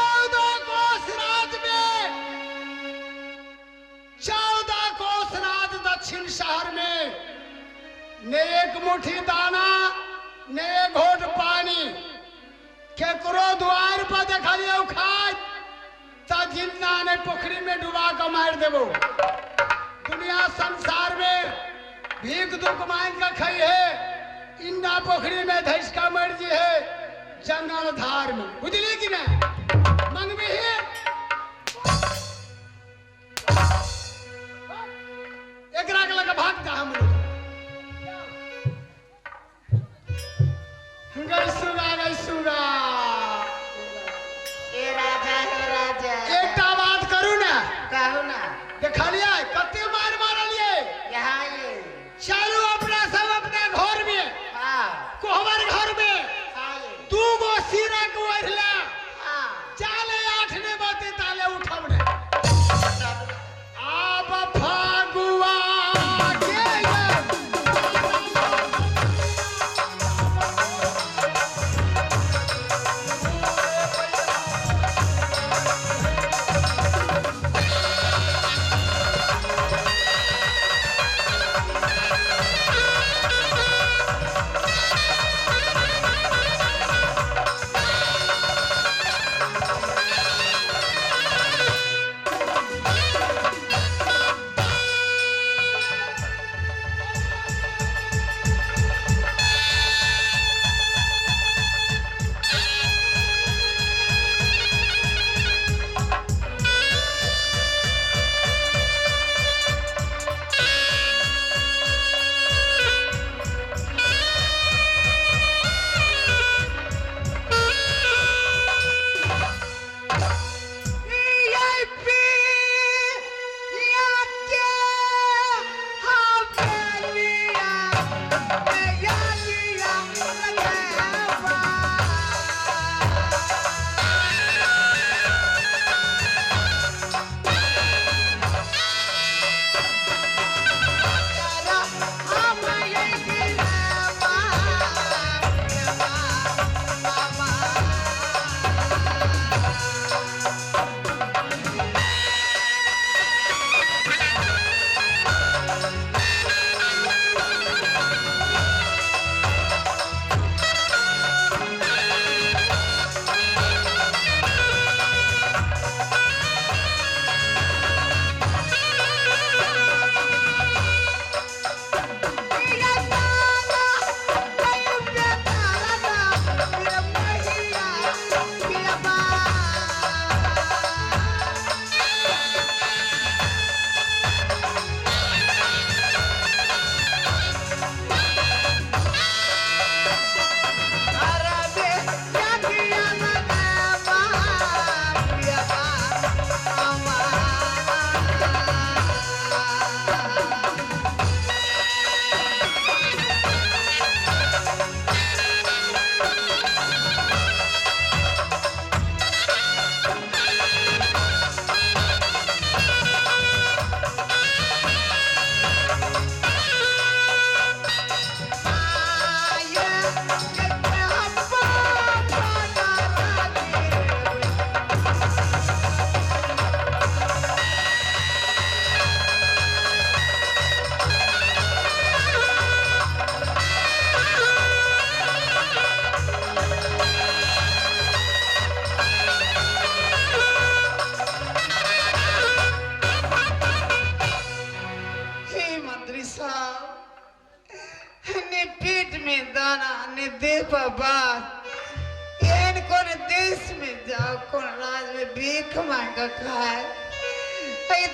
14 कोस राज में, 14 कोस राज दक्षिण शहर में ने एक मुट्ठी दाना ने एक घोट पानी केकरो द्वार पर देखलिए खाए त जिंदा ने पोखरी में डुबा के मार देबो। दुनिया संसार में भीख दुख मांग के खाई है, इंडा पोखरी में धस का मर जी है जंगल धार में, बुझली कि नहीं? मंगबी है एकरा के लगे भागता हम लोग। गई सुगा, गई सुगा। ए राजा, हे राजा, एकटा बात करू ना? कहू ना। देखलिए कते मार मारलिए। यहाँ ये चलू अपना सब अपना घर में, हाँ, कोहबर घर में, हाँ, ये दू गो सीरा के ओढ़ला, हाँ, चाले 8 ने बाते ताले उठब ने। आब फागुआ के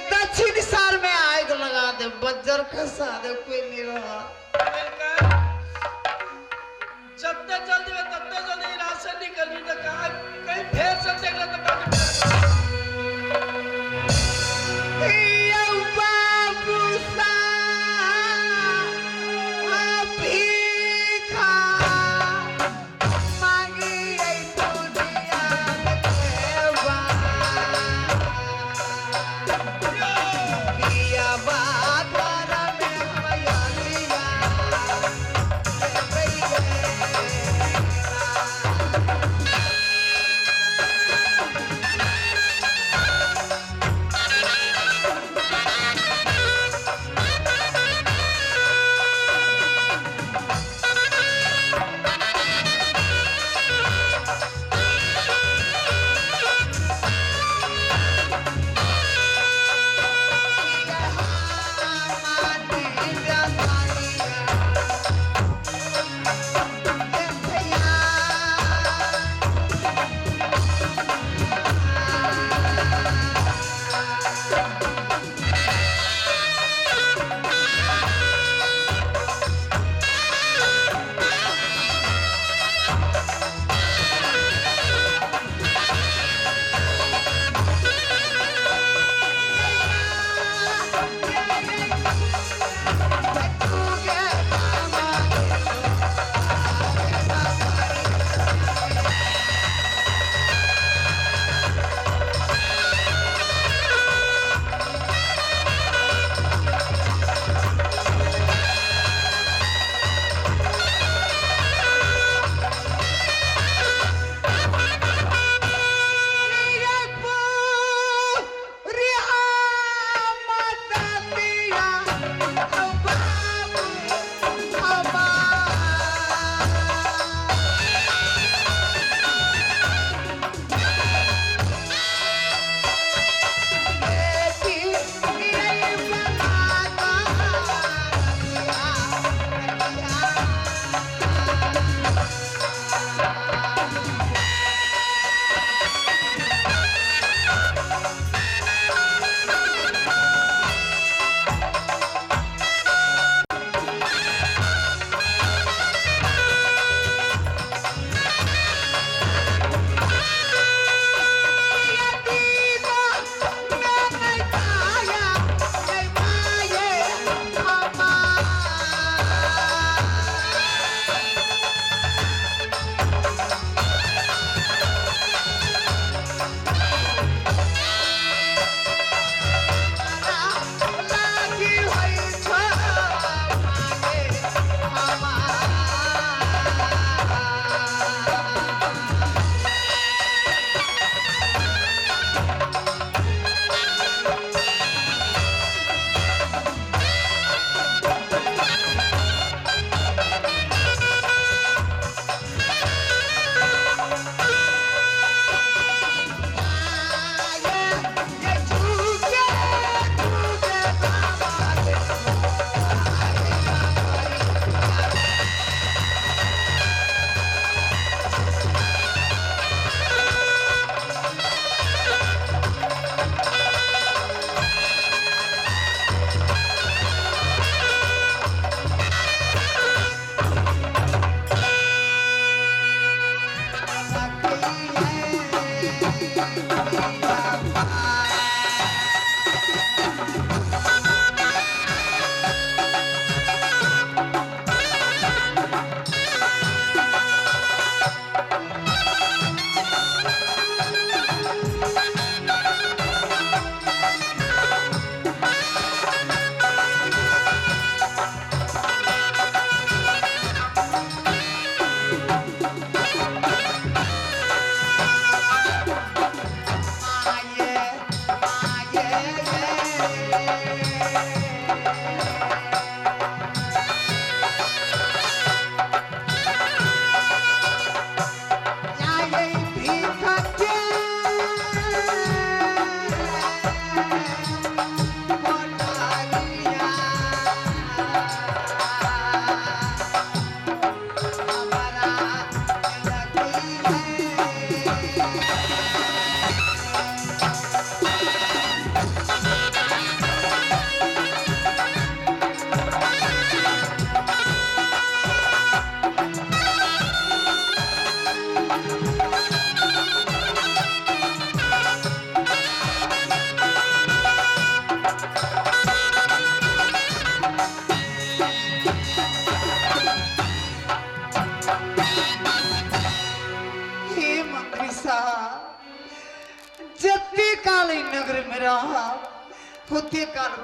दक्षिण साल में आग लगा दे, बज्जर खसा दे, कोई नहीं रहा। जत्ते जल्दी में तत्ते जल्दी रात से निकलनी तो कहा कहीं फेर से देख ले तो बाकी। बाबू साहब भीखा मांगी तो दिया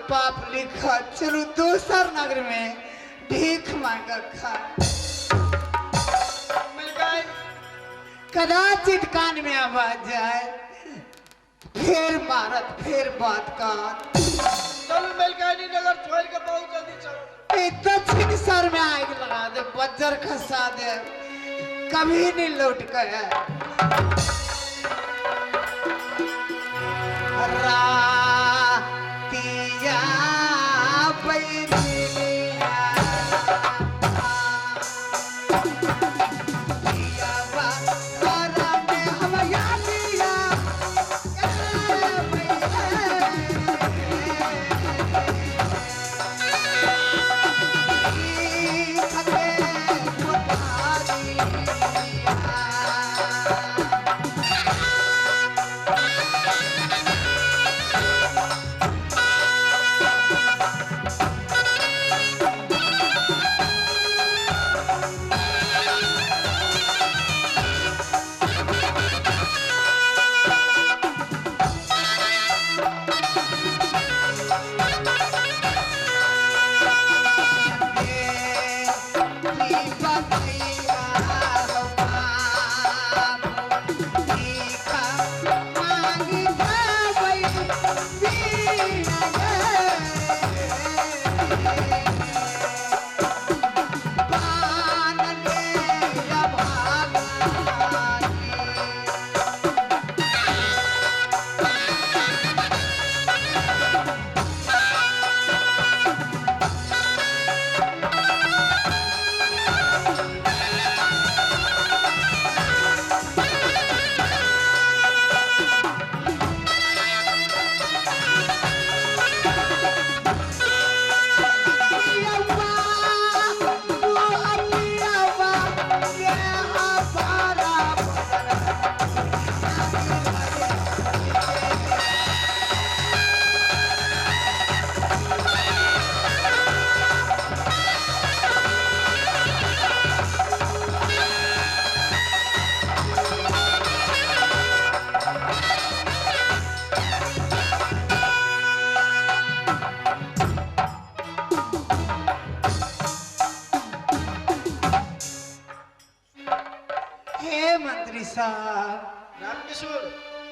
पाप लिखा चलू दोसर नगर में भीख मांग खा। मिल गए। कदाचित कान में आवाज जाए फिर मारत फिर बात का। चल मिल गए नगर छोड़ के बहुत जल्दी चलो। दक्षिण सर में आग लगा दे, बज्जर खसा दे, कभी नहीं लौट गए। रातिया बैरिया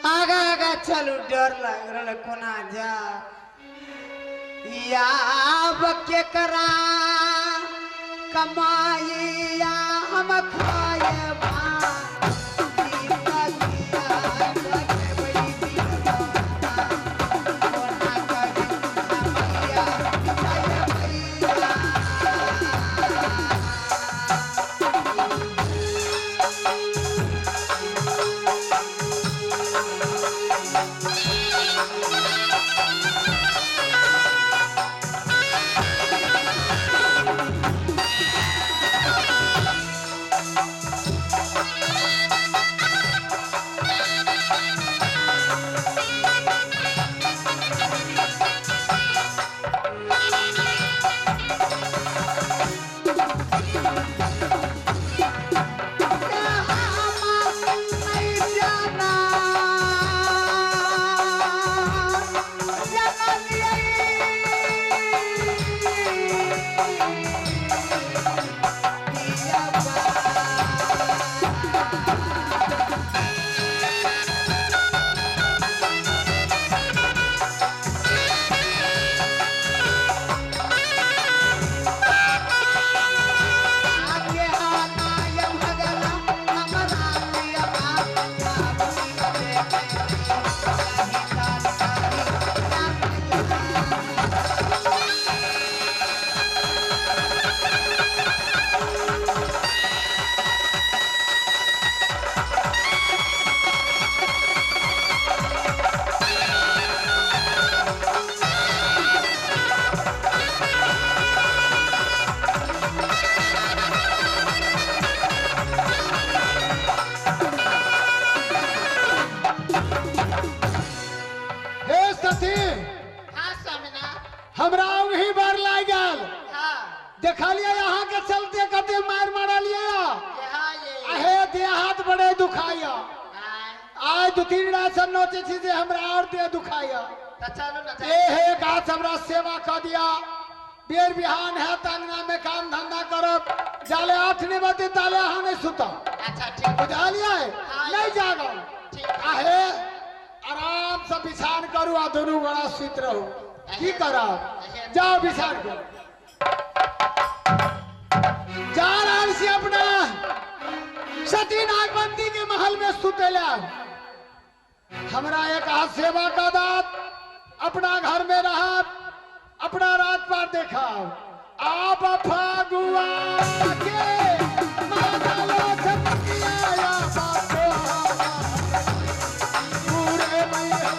आगा आगा चलू, डर लग रहा कोना जा याब के करा कमाई हम खाए हे सती। हाँ स्वामीनाथ। हमरा वही बार लाग गेल। हाँ देखलिए यहाँ के चलते कते मार मारलिए। हाँ ये अहे देह हाथ बड़े दुखाया। आय 2-3 रात से नोचे छी जे हमरा और देह दुखाया। तो चलो ना। ए हे गाछ हमरा सेवा कर दिया। बेर बिहान है अंगना में काम धंधा करब। जाले 8 नहीं बजे ताले अहाँ नहीं सुतब। अच्छा ठीक। बुझलिए? नहीं जागब। ठीक। आहे आराम से बिछान करू आ दोनों गोड़ा सुत रहू। की करब? जाओ बिछान करू। जा रहल छी अपना सती नागवंती के महल में सुतेला। हमरा एक हाथ सेवा का दात अपना घर में रहा अपना रात पार देखा। आप फगुआ के माता चमकिया पूरे मैया।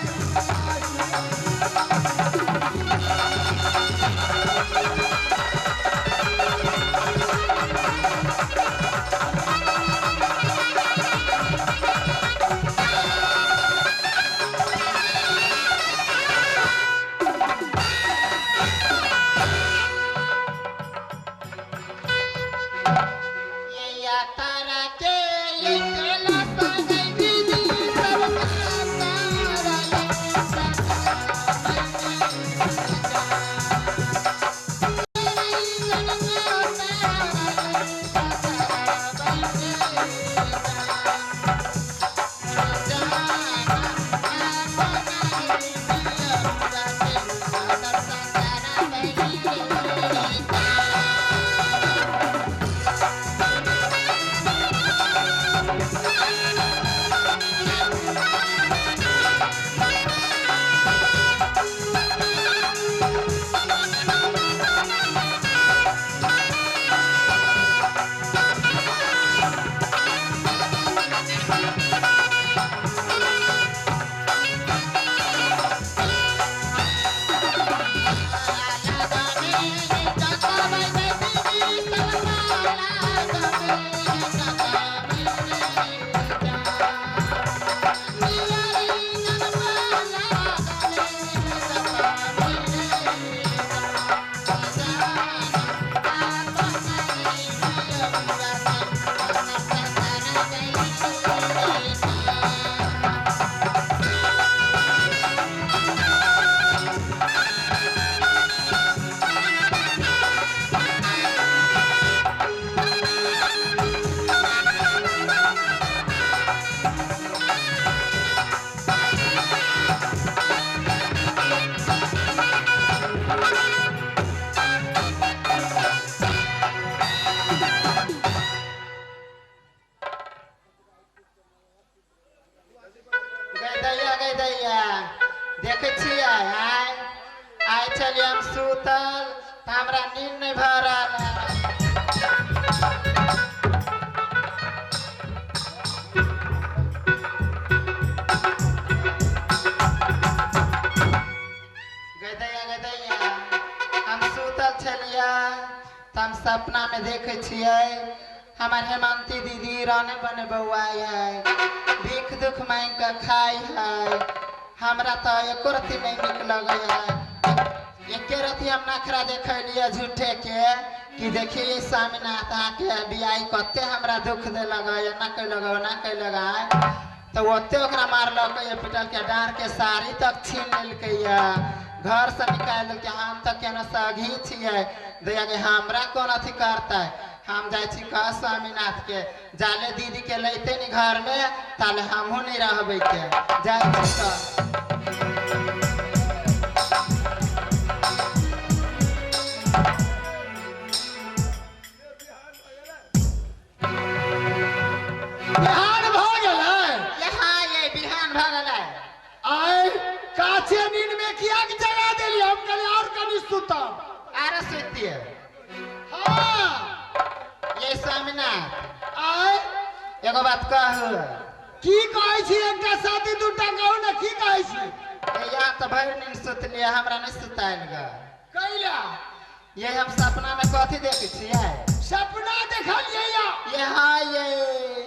देखे छियै आइ आइ छलियै हम सुतल तऽ हमरा नींद नहि भऽ रहल है। गदैया गदैया हम सुतल छलियै तऽ हम सपना में देखे छियै हमार हेमंती दीदी रहने बने बौआई है, भीख दुख मांग के खाई है। हमरा तो एको रत्ती नहीं निक लगे है। एके रत्ती हम नखरा देखलिए झूठे के कि देखिए स्वामीनाथ आके बियाह कते हमरा दुख दे लगे, ना कह लगे ना कह लगे। तो ओते ओकरा मारलक पिटल के डार के साड़ी तक छीन लेलकै, घर से निकालि देलकै। हम तो केना सघी छियै दैया के हमरा कोन अथी करतै। हम जाइ छी कह स्वामीनाथ के जाले दीदी के लैते नी घर में ताले हमहूँ नहीं रहबै के जाइ छी कह। बिहान भऽ गेलै। यहाँ ये बिहान भऽ गेलै। आइ काचे नींद में किया के जगा देली? हम कहलियै और कनी सुतब। आर सुतियै। हाँ ये स्वामीनाथ आइ एगो बात कहू। की कहै छी? एकटा साथी दूटा कहू ने, की कहै छी? यहाँ तऽ भरि नींद सुतलियै, हमरा नहीं सुतायल ग। कैला? ये हम सपना में कथी देखै छियै? सपना देखलियै या? ये हाँ ये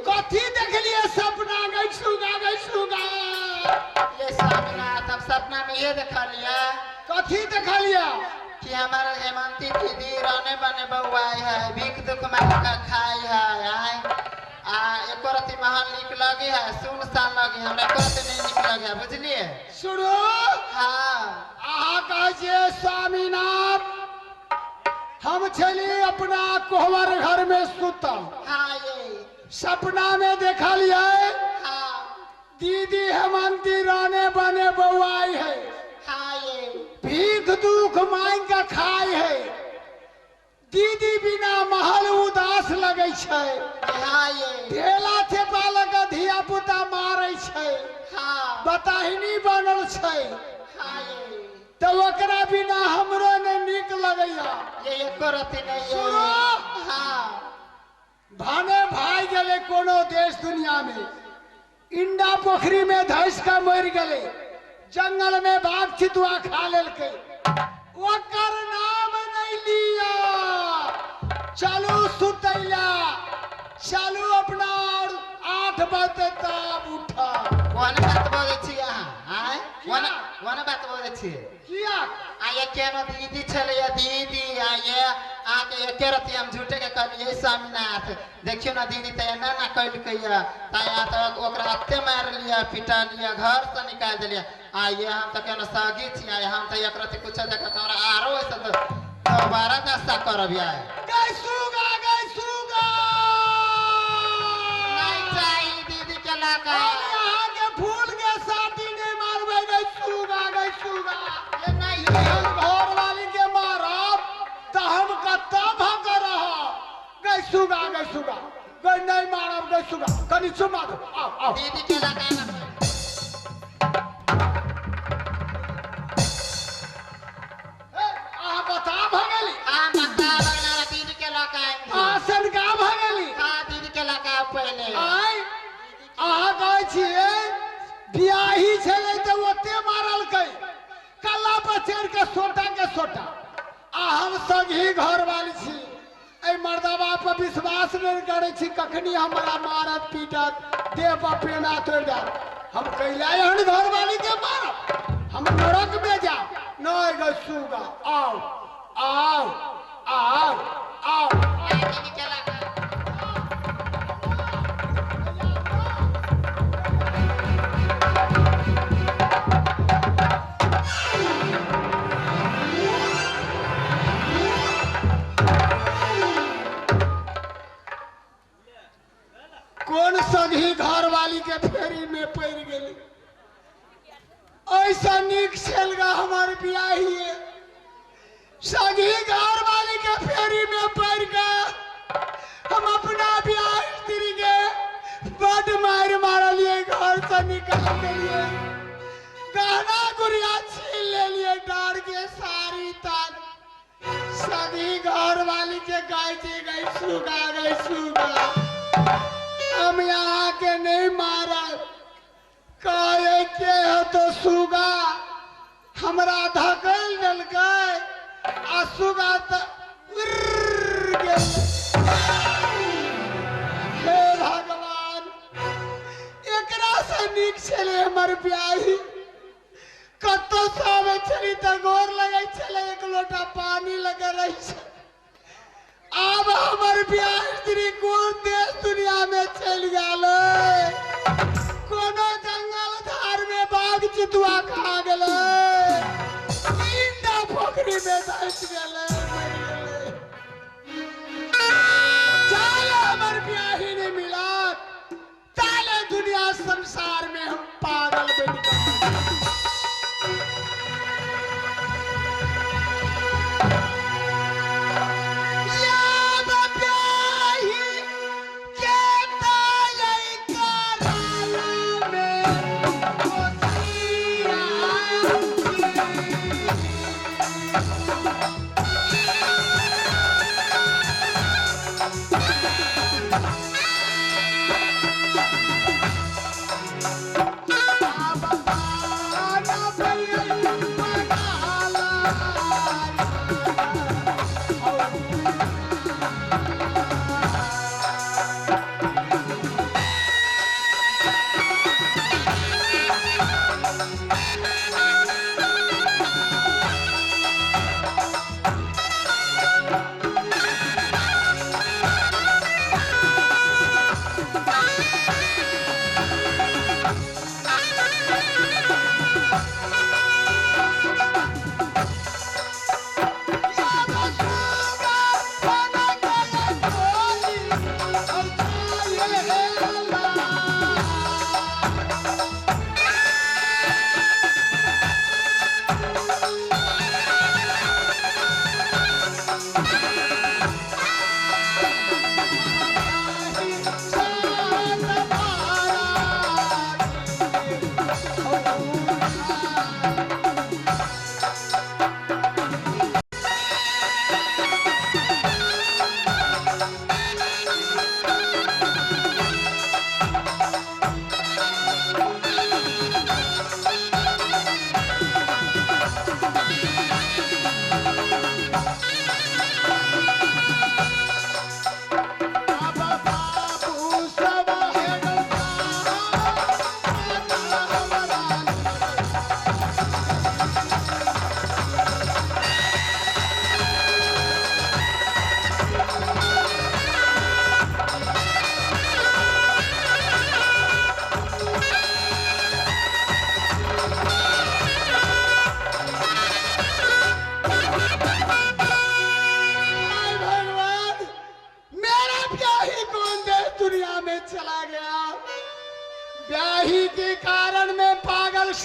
कथी देखलियै सपना? गै सुगा गै सुगा। ये स्वामीनाथ, हम सपना में ये देखलिए। कथी देखलिए? कि हमारा हेमंती दीदी रहने बने बउआई है, भीख दुख मांग के खाई है, आय आ एको रति महल निक लगे है, सुनसान लगे, हमरा एको रति नहीं निक लगे है, बुझलिए? सुनू। हाँ। अहाँ कहै छियै स्वामीनाथ, हम छली अपना कोहबर घर में सुतल। हाँ ये। सपना में देखलिए। हाँ। दीदी हेमंती रहने बने बउआई है। हाँ ये। भीख दुख मांग के खाई है। दीदी बिना महल उदास लगे छै। हाँ ये। ढेला थेपा लग धिया पुता मारे छै। हाँ। बताहिनी बनल छै। हाँ ये। तो ओकरा बिना हमरो नहीं निक लगैया। ये एको रति नहीं है। सुनो। हाँ। भाने भाई गेले कोनो देश दुनिया में, इंडा पोखरी में धस के मर गेले, जंगल में बाघ चितुआ खा लेलकै, ओकर नाम नहीं लिया। चलू सुतैला, चलू अपना 8 बजे तब उठा। कोन बात बोलै छी अहाँ? आँय? कोन बात बोलै छी? किया? आ ये केनो दीदी छलैया दीदी, आ ये अहाँके एके रति हम झूठे के कहलियै स्वामीनाथ, देखियौ ने दीदी तऽ एना ना कयलकैया, तऽ अहाँ तऽ ओकरा एते मारलियै पिटलियै, घरसँ निकालि देलियै। आ ये हम तऽ केनो सगी छी, आ हम तऽ एक रति कुछो देखत हमरा आरो ओहिसँ दोबारा दशा करब यार। गै सुगा, गै सुगा। नहीं चाही दीदी के लऽ कऽ। अहाँ के फूल के साथी नहीं मारबै। गै सुगा, गै सुगा। ये नहीं। हम घर वाली के मारब तऽ हम कतऽ भऽ रहब। गै सुगा, गै सुगा, गै नहीं मारब। गै सुगा कनि चुमा दो। आओ आओ। दीदी के लऽ कऽ। अहाँ बता भऽ गेली? हाँ बता भऽ गेली, दीदी के लऽ कऽ आबि। अहाँ सनका भऽ गेली? हाँ दीदी के लऽ कऽ आउ पहिले। आय अहाँ कहै छियै बियाही छलै तऽ ओते मारलकै, कल्ला पर चढ़ि के सोटा के सोटा। आ हम संगही घरवाली छी, एहि मर्दबा पर विश्वास नहि करै छी, कखनी हमरा मारत पीटत, देह पर पेना तोड़ि देत। हम कैला एहन घरवाली के मारब? हम नरक में जाब। नहीं गै सुगा, आओ आओ आओ आओ। दीदी के लऽ कऽ। कौन संगी घरवाली के फेरी में पड़ गेली? ऐसा निक छल गा हमार बियाही, संगी घरवाली के फेरी में पड़ गए। हम अपना बियाह स्त्री के बड मार मारलिए, घर से निकाल देलिए, गहना गुड़िया छीन लेलिए, डार के सारी तक। संगी घरवाली के गाय जी गई सुगा, गई सुगा, हम यहाँ के नहीं मारब। कहे के हो तो सुगा हमरा धकेल देलकै आ सुगा तऽ उड़ गेल। हे भगवान, एकरा से नीक छलै हमर बियाही। कतौ से आबै छली तऽ गोर लगै छलै, एक लोटा पानी लगे रहै छै। आब हमर बियाह स्त्री कोन देश दुनिया में चलि गेलै, कोनो जंगल धार में बाघ चितुआ खा गेलै, इंडा पोखरी में धंस गेलै, मरि गेलै। चल हमर बियाही नहीं मिलत ताले दुनिया संसार में हम पागल बन गए। Yeah.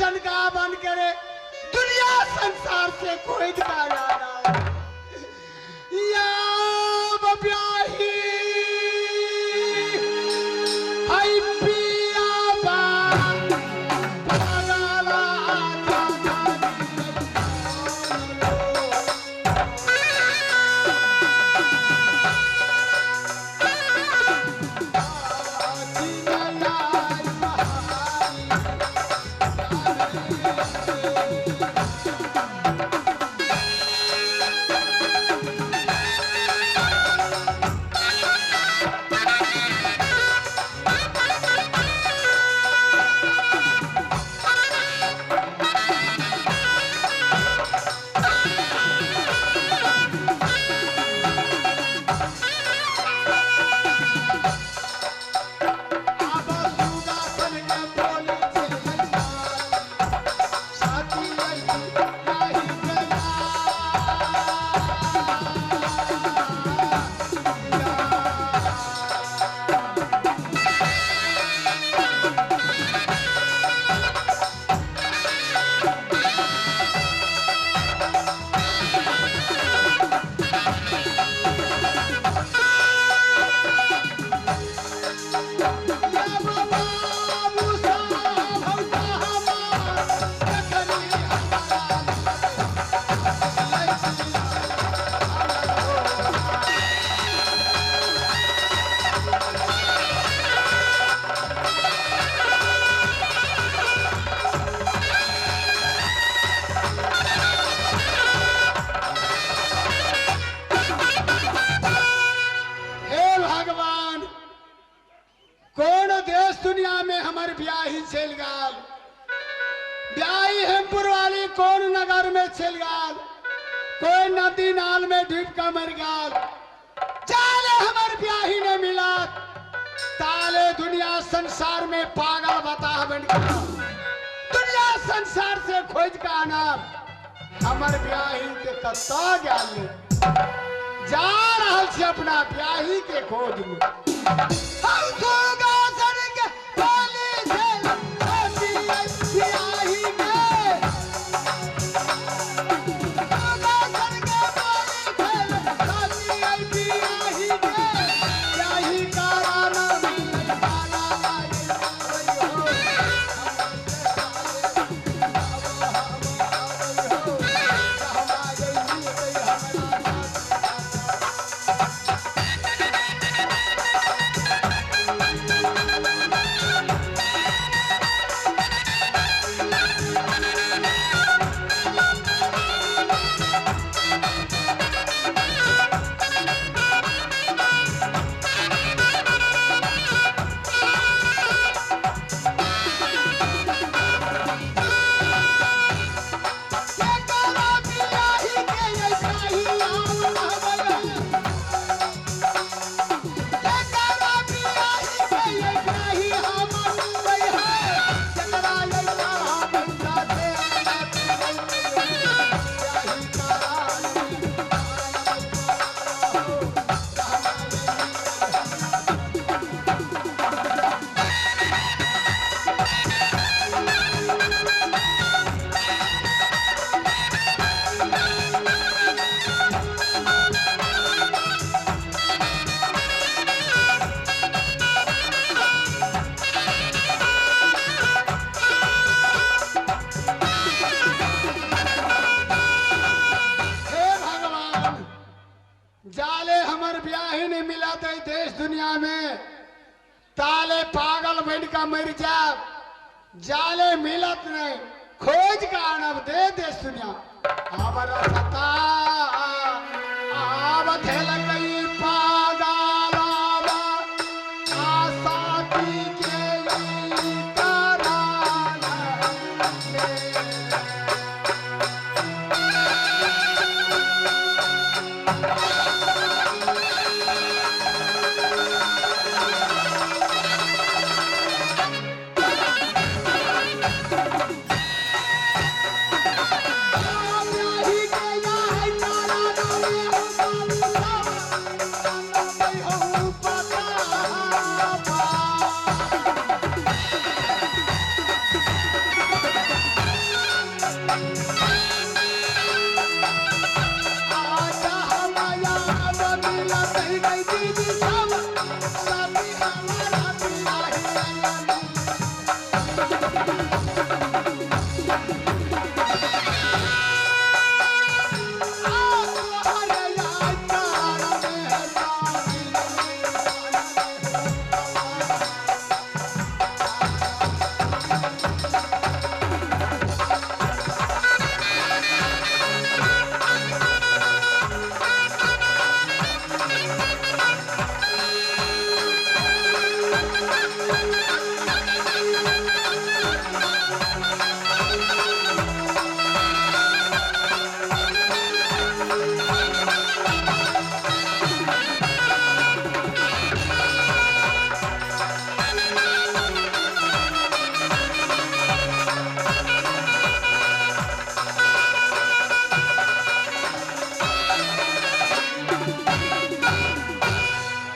सनका बन करे दुनिया संसार से कोई दिखाया ना या ब्याही हाय पिया बा पागला दुनिया में हमारे ब्याही चल गाल ब्याही हेमपुर वाली कौन नगर में चल गाल कोई नदी नाल में डूब का मर गाल चाले हमारे ब्याही ने मिला ताले दुनिया संसार में पागल बता बन दुनिया संसार से खोज का आना हमारे ब्याही के कत्ता ज्ञान जा रहा छे अपना ब्याही के खोज में। दुनिया में ताले पागल बन का मर जा जाले मिलत नहीं खोज का आनब दे देश दुनिया हमारा सता।